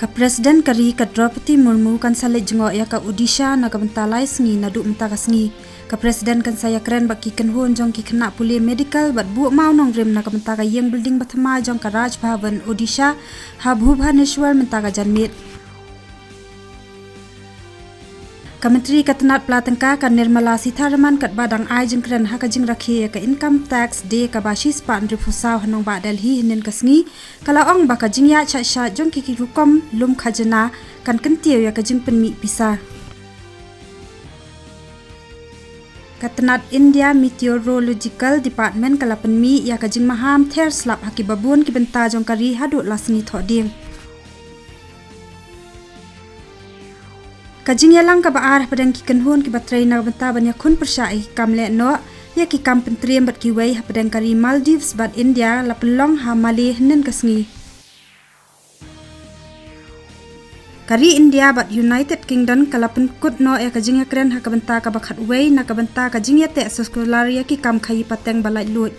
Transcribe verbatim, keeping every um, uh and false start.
Ka President ka ri ka Droupadi Murmu kan sa leit jngoh ïa ka Odisha na ka bynta lai sngi naduh mynta ka sngi. Ka President kan sa ïakren bad ki kynhun jong ki khynnah pule medical bad buh maw nongrim na ka bynta ka ïing building ba thymmai jong ka Raj Bhavan Odisha ha Bhubaneswar mynta ka janmiet. Ka Myntri ka tnat pla tyngka ka Nirmala Sitharaman katba dang ai jingkren ha ka jingrakhe ïa ka Income Tax Day kaba shispah hynriewphew saw ha nongbah Delhi hynnin ka sngi, ka la ong ba ka jingïaid shait shait jong ki ki rukom lum khajna kan kyntiew ïa ka jingpynmih pisa. Ka tnat India Meteorological Department ka la pynmih ïa ka jingmaham ther slap ha kiba bun ki bynta jong ka ri haduh la sngi Thohdieng. Ka jingïalang kaba ar hapdeng ki kynhun kiba trei na ka bynta ban ïakhun pyrshah ïa ki kam lehnoh ïa ki kam pyntriem bad kiwei hapdeng ka ri Maldives bad India la pynlong ha Malé hynnin ka sngi. Ka ri India bad United Kingdom ka la pynkut noh ïa ka jingïakren ha ka bynta kaba khatwei na ka bynta ka jingïateh soskular ïa ki kam khaïi pateng ba laitluid.